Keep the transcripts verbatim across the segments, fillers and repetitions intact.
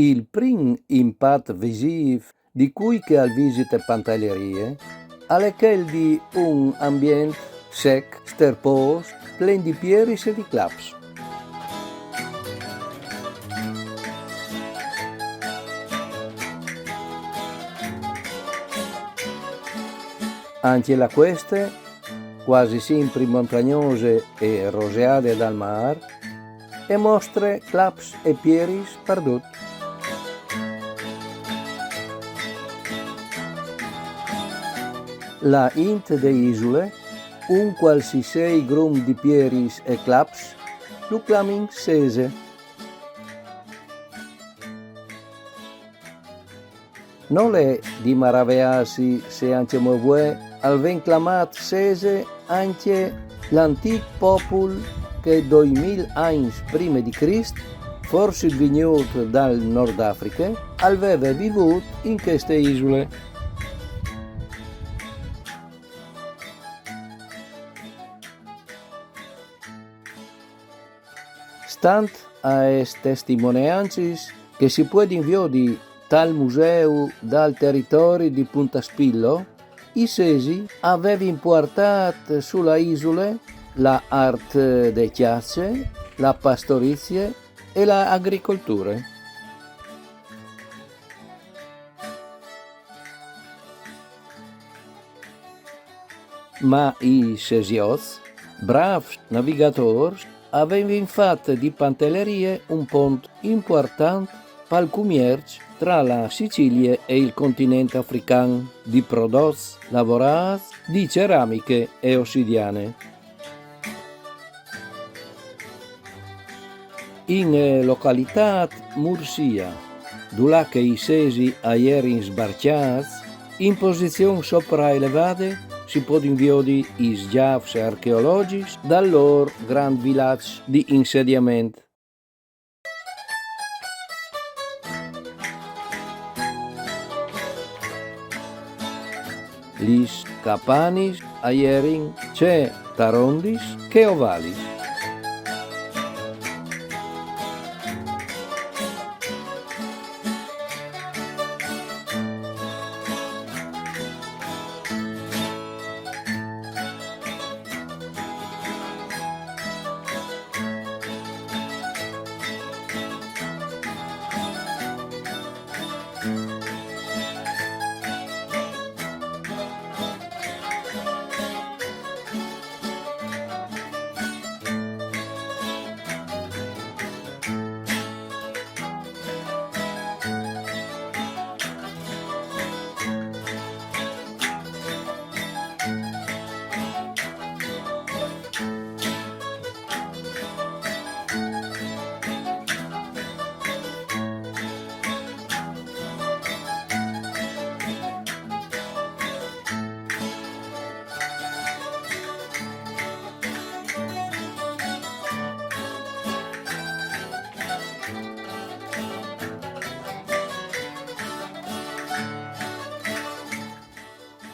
Il prim impat visîf di cui che al visite Pantellerie al è chel di un ambient sec, sterpôs, plen di pieris e di claps. Ancje la cueste, cuasi simpri montagnose e roseade dal mâr, e mostre claps e pieris pardut. La int de isule, un cualsisei grum di pieris e claps, lu clamin sese. Nol è di maraveâsi se ancjemò vuê al ven clamât sese ancje l'antîc popul che doi mil agns prime di Crist, forsit vignût dal Nord Afriche, al veve vivût in cheste isule. Stant aes testimoneancis che si puedin viodi tal museu dal teritori di Puntaspillo, i sesi a vevin puartât su la isule la art de cjace, la pastorizie e la agricolture. Ma i sesiots, brâfs navigatôrs, a vevin fat di Pantellerie un pont impuartant pal cumierç tra la Sicilie e il continent african di prodots lavorâts di ceramiche e ossidiane. In, eh, localitât Mursia, dulà che i sesi a jerin sbarcjâts, in posizion sopraelevade si podin viodi i sgjâfs archeologjics dal lôr grant vilaç di insediament. Lis capanis a jerin ce tarondis che ovalis.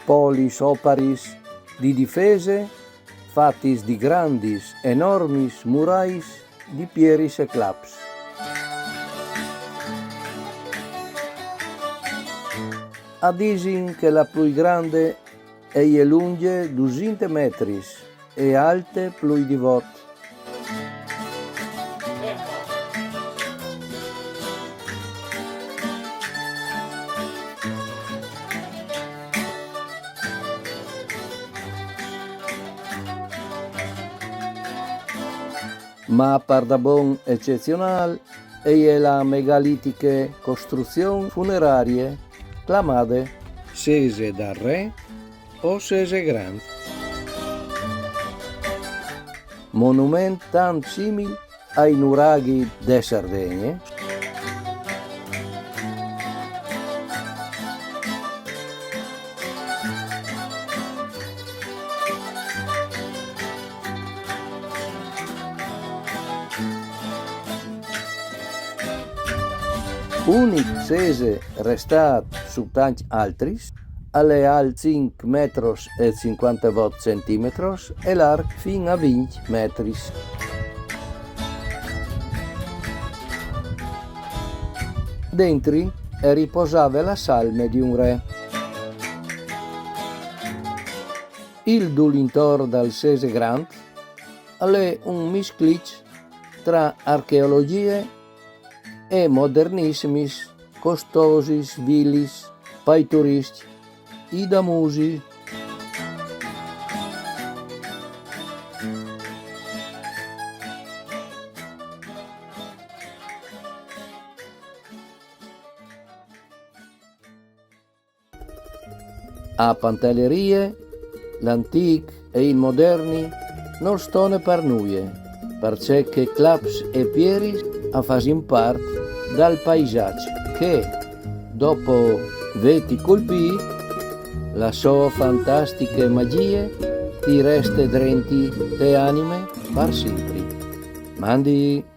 Po lis oparis di difese fatis di grandis, enormis murais di pieris e claps. A disin che la plui grande e je lungje dusinte metris e alte plui di vot. Ma pardabon ecezionâl e je la megalitiche costruzion funerarie clamade Sese dal Re o Sese Grant. Monument tant simil ai nuraghi de Sardegne. Unic sese restât su tancj altris, al è alt cinc metros e cincuantevot centimetros e larc fin a vincj metris. Dentri e riposave la salme di un re. Il dulintor dal Sese Grant al è un misclic tra archeologie e modernissimis costosis vilis pai turiscj i da musi. A Pantelerie, l'antic e il moderni nol stone par nuie, parcè che claps e pieris a fasin part dal paisaç che, dopo veti colpît, la sô fantastiche magjie ti reste drenti te anime par simpri. Mandi!